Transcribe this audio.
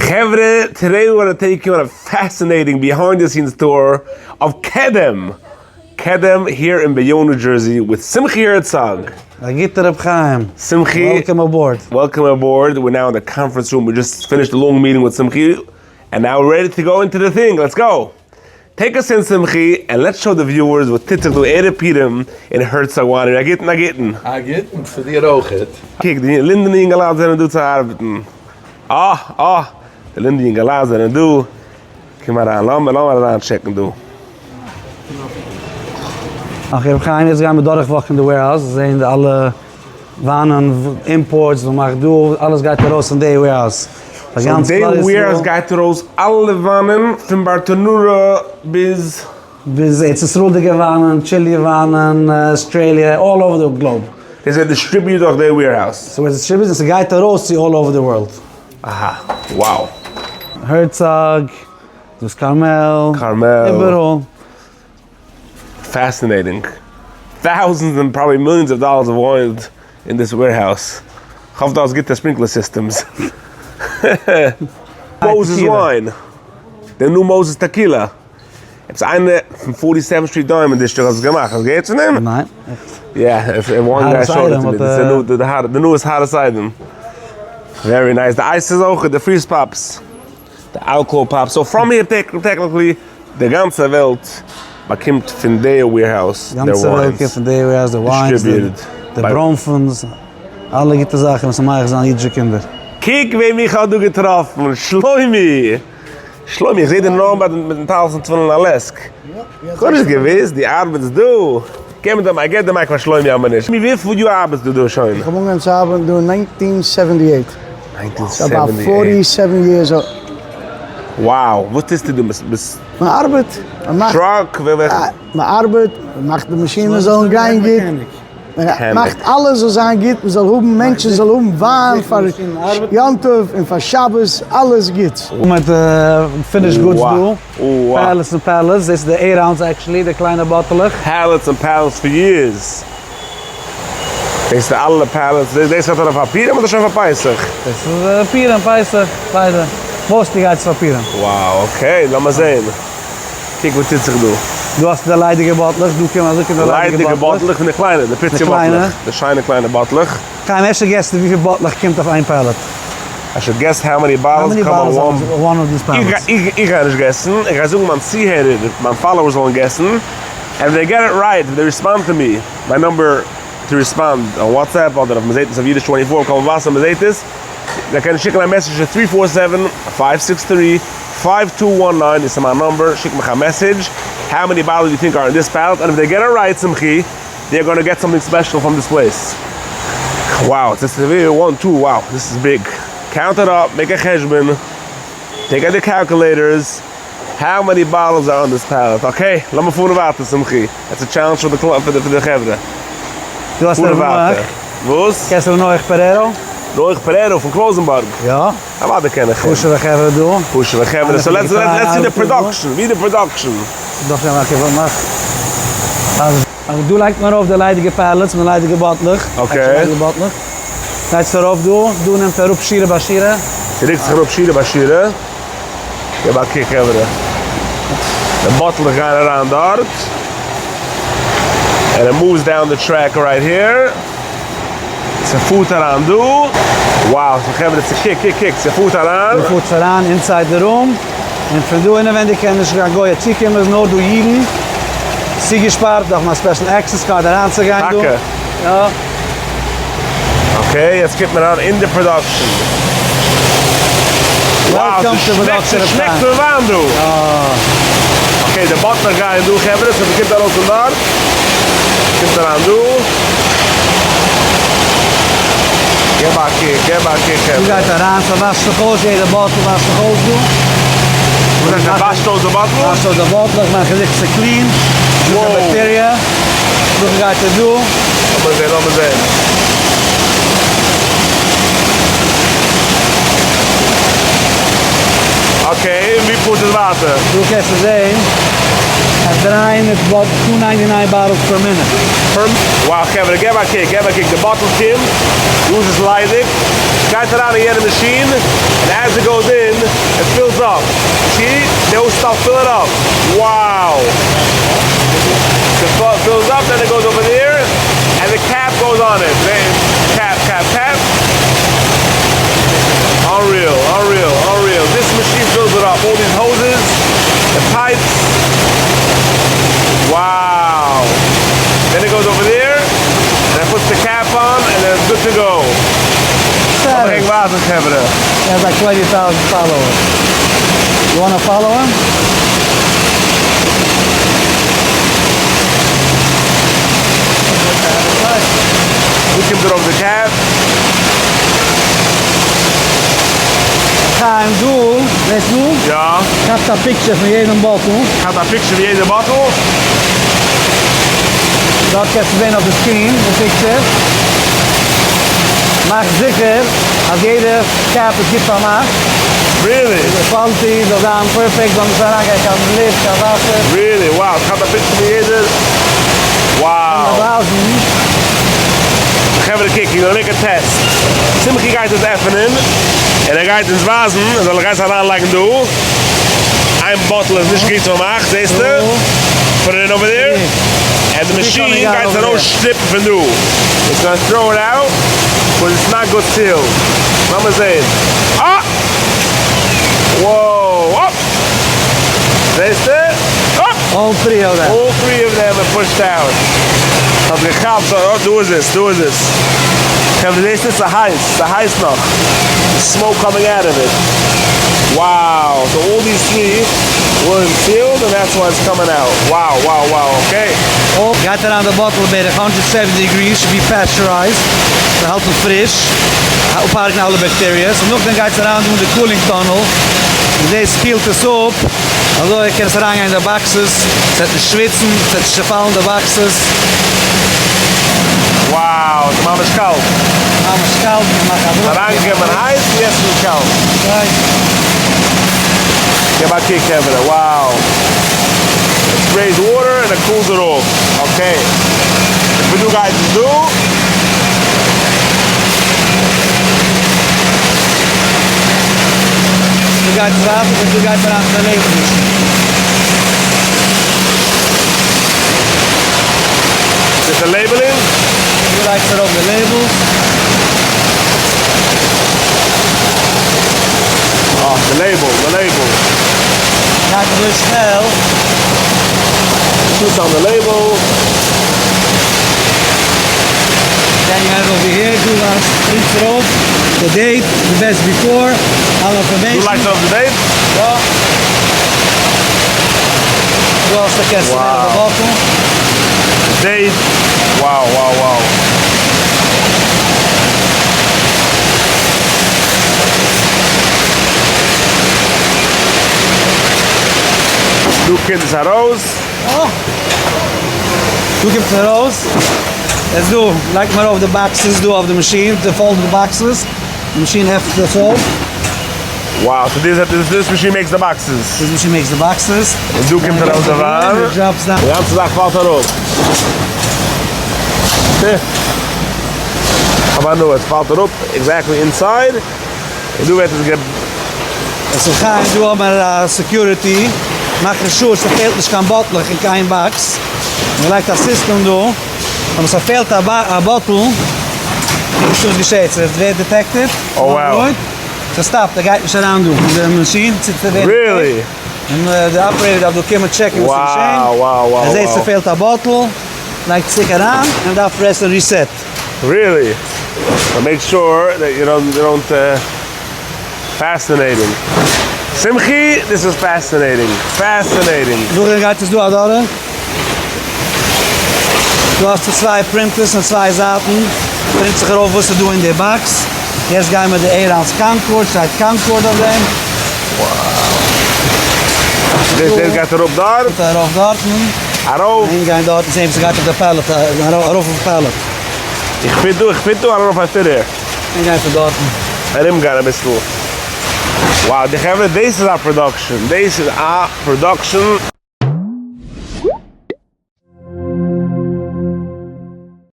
חברה, today we wanna take you on a fascinating behind the scenes tour of Kedem, Kedem here in Bayonne New Jersey with Simchi Herzog. א גוטער רב חיים. Simchi, welcome aboard. Welcome aboard. We're now in the conference room. We just finished a long meeting with Simchi, and now we're ready to go into the thing. Let's go. Take us in Simchi, and let's show the viewers וואס טוט זיך דא ערב פורים אין Herzog Winery. א גוטן, א גוטן. א גוטן צו דיר אויכעט. קוק, די לינדענע יונגעלייט זענען דא צו ארבעטן. אה, אה, די לינדענע יונגעלייט זענען דא. קום אריין, לאמיר, לאמיר אריין check ן דא. Okay ר' חיים, יעצט גייען מיר דורך walk ן די warehouse, זעהן די אלע וויינען, imports וואס מ'מאכט דא, אלעס גייט ארויס אין די warehouse. פאר גאנץ so כלל די ישראל. warehouse גייט ארויס אלע וויינען פון בארטענורא ביז. ביז ארץ ישראל'דיגע וויינען, טשילי וויינען, אסטרעליע, all over the globe. דאס ווערט distributed דורך די warehouse. ס'ווערט distributed און ס'גייט ארויס צו all over the world. אהא, wow. Herzog, דאס Carmel, Carmel. איבעראל. Fascinating. Thousands and probably millions of dollars of wine in this warehouse. כ'האף דא איז גוטע sprinkler systems. Moses wine. די new Moses tequila. עפעס איינער פון forty seven Street Diamond District האט עס געמאכט. האסט געהערט פון אים? ניין. יא, one guy showed it to me. די newest hottest item. Very nice. די ice איז אויך, די freeze pops. די alcohol pops. So from here technically די גאנצע וועלט באקומט פון די warehouse די גאנצע וועלט וויינס. קומט פון די warehouse די וויינס, Distributed די by ברוינפנס, אלע גוטע זאכן וואס שמח זיין אידישע קינדער. קוק וועם איך האב דא געטראפן, שלומי! שלומי, איך זעה דיר נאר ביי מיטן טלית און תפילין אלעסק. כ'האב נישט געוואוסט דו ארבעטסט דא. געב מיר די mic, געב די mic פאר שלומי אבער נישט. וויפיל יאר ארבעטסטו דא שוין? איך האב אנגעהויבן צו ארבעטן דא אין nineteen seventy eight. Nineteen about seventy forty eight. seven years old. Wow, וואס טוסטו דא? ביסט. מען ארבעט, מען מאכט. Truck? ווער? מען ארבעט, מען מאכט די מאשינען זאלן גיין גוט, מען מאכט אלעס זאל זיין גוט, מען זאל האבן מענטשן זאלן האבן וויין פאר יום טוב און פאר שבת, אלעס גוט. מיט finished goods דא, pallets און pallets, דאס איז די eight ounce actually, די קליינע באטעלעך. Pallets און pallets for years. דאס איז אלע pallets, דאס האט ער אויף א פורים אדער שוין פאר פסח? דאס איז פורים, פסח, ביידע. Mostly גייט עס פאר פורים. Wow, okay, לאמיר זעהן. קוק וואס טוט זיך דא. דא האסטו די ליידיגע באטלעך, דא קומען אזוי קומען די ליידיגע באטלעך. ליידיגע באטלעך פון די קליינע, די פיצי באטלעך, די שיינע קליינע באטלעך. קיין אפשר guess סטו וויפיל באטלעך קומט אויף איין pallet? I should guess how many bottles come on one. One of these pallets. איך גיי נישט guess ן, איך גיי זאגן מיין צוהערער, מיין followers זאלן guess ן, and they get it right, they respond to me, מיין number to respond on WhatsApp אדער אויף מ'זעט עס אויף אידיש 24 קול מבשר מ'זעט עס, זיי קענען שיקן א message צו three four seven five six three five two one nine, דאס איז מיין number, שיק מיך א message, how many bottles you think are in this pallet, and if they get it right שמחי, they are gonna get something special from this place. Wow, דאס איז ווי one two, wow, this is big. Count it up, make א חשבון, take out די calculators, how many bottles are on this pallet, okay, לאמיר פארן ווייטער שמחי, that's a challenge פאר די פאר די חברה. דו האסט פארן ר' ווייטער. נח? וואס? קענסט ר' נח פערערא? נח פערערא פון קלויזענבורג? יא. אוודאי קען איך אים. חשוב'ע חברה דא. חשוב'ע חברה, so let's let's see די production, ווי די production? דאך יא okay ווארט נאך. אז דא לייגט מען ארויף די ליידיגע pallets מיט ליידיגע באטלעך. Okay. ליידיגע באטלעך. גייט עס ארויף דא, דא נעמט אראפ שורה ביי שורה. ס'רוקט זיך אראפ שורה ביי שורה. געב א קוק חברה. די באטלעך גייען אריין דארט. And it moves down the track right here. ס'פארט אריין דא. Wow, so חברה, ס'קוק, קוק, קוק, ס'פארט אריין. ס'פארט אריין inside די room. און פון דא אינעווענדיג קען נישט קיין גוי צוקומען, איז נאר דא אידן. צוגעשפארט, דארף מען א special access card אריינצוגיין דא. טאקע? יא. Okay, יעצט קומט מען אריין אין די production. Wow, ס'שמעקט פון וויין דא. Okay, די באטלעך גייען דא חברה, so מ'קומט ארויס פון דארט. קומט אריין דא. געב א קוק, געב א קוק חברה. דא גייט אריין, ס'וואשט זיך אויס, יעדע באטל וואשט זיך אויס דא. וואס הייסט ס'וואשט אויס די באטל? וואשט אויס די באטלעך, מאכן זיכער ס'איז clean. נישט קיין באקטעריע. נאכדעם גייט ער דא. לאמיר זען, לאמיר זען. Okay, ווי פארט עס ווייטער? דא קענסטו זען אז 300 bot two ninety nine bottles per minute. Per wow חברה געב א קוק, געב א קוק, די באטל קומט, דא איז עס ליידיג, גייט אריין אין יענע מאשין, און as it goes in. up. See? Those stuff fill it up. Wow. The fills up, then it goes over there, and the cap goes on it. Then cap, cap, cap. Unreal, unreal, unreal. This machine fills it up. All these hoses, the pipes. Wow. Then it goes over there, and it puts the cap on, and then it's good to go. Status. He has like 20,000 followers. You want to follow him? ווי קומט ארויף די cap? חיים, דו, ווייסט דו? יא. כאפט א picture פון יעדן bottle. כאפט א picture פון יעדע bottle. דארט קענסטו זען אויף די screen די picture. מאך זיכער אז יעדע cap איז גוט פארמאכט. Really? די quality זאל זיין perfect, זאל נישט אריינגיין קיין לופט, קיין וואסער. Really? Wow, כאפט א picture פון יעדע. Wow. ווייזן. חברה, קוק, איך וויל make a test. שמחי גייט עס עפענען. און ער גייט אונז ווייזן, ער זאל גייט אריינלייגן דא. איין bottle איז נישט גוט פארמאכט, זעסטו? Put it in over there. And the machine גייט עס ארויסשטופן פון דא. It's gonna throw it out, but it's not good sealed. לאמיר זען. Ah! Whoa! Up! זעסטו? Up! All three of them. All three of them are pushed out. האט געכאפט, so, oh, דא איז עס, דא איז עס. חברה, זעסטו? ס'איז הייס, ס'איז הייס נאך. The smoke coming out of it. Wow. So all these three weren't sealed, and that's why it's coming out. Wow, okay. Oh, גייט אריין די bottle בערך 170 degrees, should be pasteurized. ס'האלט עס פריש. אפהרג'ן אלע bacteria. און נאכדעם גייט עס אריין אין די cooling tunnel. און דאס קילט עס אפ. אזוי קען עס אריינגיין אין די boxes. עס וועט נישט שוויצן, עס וועט נישט צעפאלן די boxes. Wow, ס'איז ממש קאלט. ממש קאלט, מען מאכט א ברכה. אריינגעגעבן הייס, יעצט איז קאלט. Right. געב א קוק, חברה, wow. It sprays water and it cools it off. Okay. If we do guys do. דא גייט עס ווייטער, און דא גייט אריין די label machine. Is the labeling? דא לייגט ער ארויף די labels. Oh, the label, the label. גייט אזוי שנעל. Shoots on the label. Then you have over here, דא וואס print ארויף, the date, the best before, all information. דו לייגסט ארויף the date? יא. דא האסטו קענסט Wow. די bottle. Date. Wow. דא קומט עס ארויס. Oh. דא קומט עס ארויס. יעצט דא, לייגט מען ארויף די boxes דא אויף די machine, די folded boxes. די machine עפנט דאס אויף. Wow, so this, this, this machine makes the boxes. This machine makes the boxes. און דא קומט ארויס די וויין. It drops down. די גאנצע זאך פאלט אראפ. אבער נו, עס פאלט אראפ, exactly inside. און דא ווערט עס גע... עס איז חיים, דא האבן מיר א security. מאכן sure, עס פעלט נישט קיין bottle אין קיין box. מען לייגט א system דא. און עס פעלט א, א bottle. וואס איז געשעט? עס ווערט detected. Oh, wow. עס stop ט, ער גייט נישט אריין דא. די machine זיצט דער Really? און די operator דארף דא קומען check ן וואס איז געשען. Wow. ער זעט, wow. עס פעלט א bottle. לייגט זיך אריין און דארף press ן reset. Really? So make sure that you don't, fascinating. Simchi, this is fascinating. Fascinating. דא גייט עס דא אדורך. דא האסטו צוויי printers און צוויי זייטן. Print זיך ארויף וואס איז דא אין די box. יעצט גייען מיר די 8 ounce Concord, שטייט Concord אויף דעם. דאס, דאס גייט ארויף דארט. ארויף דארט. ארויף. און גיין דארט, זען, עס גייט אויף די pallet, ארויף אויף די pallet. איך fit דא, איך fit דא, I don't know if I fit here. און גיין פון דארט. ארומגיין א ביסל. Wow, די חברה, this is our production. This is our production.